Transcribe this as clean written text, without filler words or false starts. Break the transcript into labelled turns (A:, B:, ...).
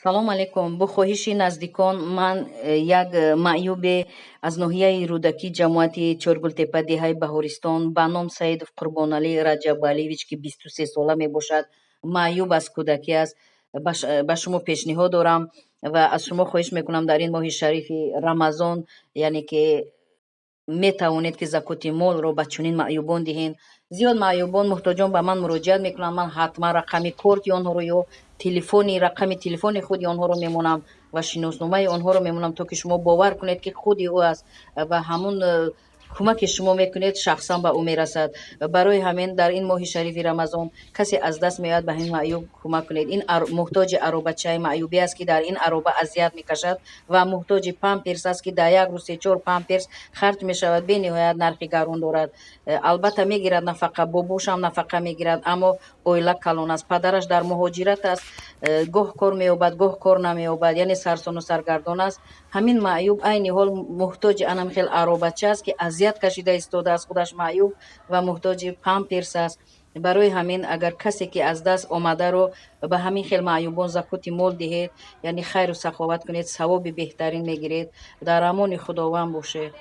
A: Салом алейкум. Бо хоҳиши наздикон ман як маъюбе аз ноҳияи Рӯдакӣ, ҷамоати Чоргултепа, деҳаи Баҳористон, ба ном Саидов Қурбоналӣ Раҷабалиевич, ки 23 сола мебошад, маъюб аз кӯдакӣ аст, ба шумо пешниҳод дорам ва аз шумо хоҳиш мекунам, дар ин моҳи шарифи Рамазон, яъне ки метавонед, ки закоти молро ба чунин маъюбон диҳед. Зиёд маъюбон, муҳтоҷон ба ман муроҷиат мекунанд. Ман ҳатман рақами корти онҳоро ё телефони рақами телефони худи онҳоро мемонам ва шиносномаи онҳоро мемонам, то ки шумо бовар кунед, ки худи ӯ аст ва ҳамун кӯмаке шумо мекунед, шахсан ба ӯ мерасад. Барои ҳамин дар ин моҳи шарифи Рамазон касе аз даст меояд, ба ҳамин маъюб кӯмак кунед. Ин муҳтоҷи аробачаи маъюбӣ аст, ки дар ин ароба азият мекашад, ва муҳтоҷи памперс аст, ки дар як рӯз се чор памперс харҷ мешавад, бениҳоят нархи гарон дорад. Албатта, мегирад нафақа, бобошам нафақа мегирад, аммо оила калон аст, падараш дар муҳоҷират аст, гоҳ кор меёбад, гоҳ кор намеёбад, яъне сарсону саргардон аст. Ҳамин маъюб айни ҳол муҳтоҷи анам хел аробача аст, ки азият кашида истодааст, худаш маъюб, ва муҳтоҷи памперс аст. Барои ҳамин агар касе ки аз даст омадаро ба ҳамин хел маъюбон закоти мол диҳед, яъне хайру саховат кунед, савоби беҳтарин мегиред. Дар амони Худованд бошед.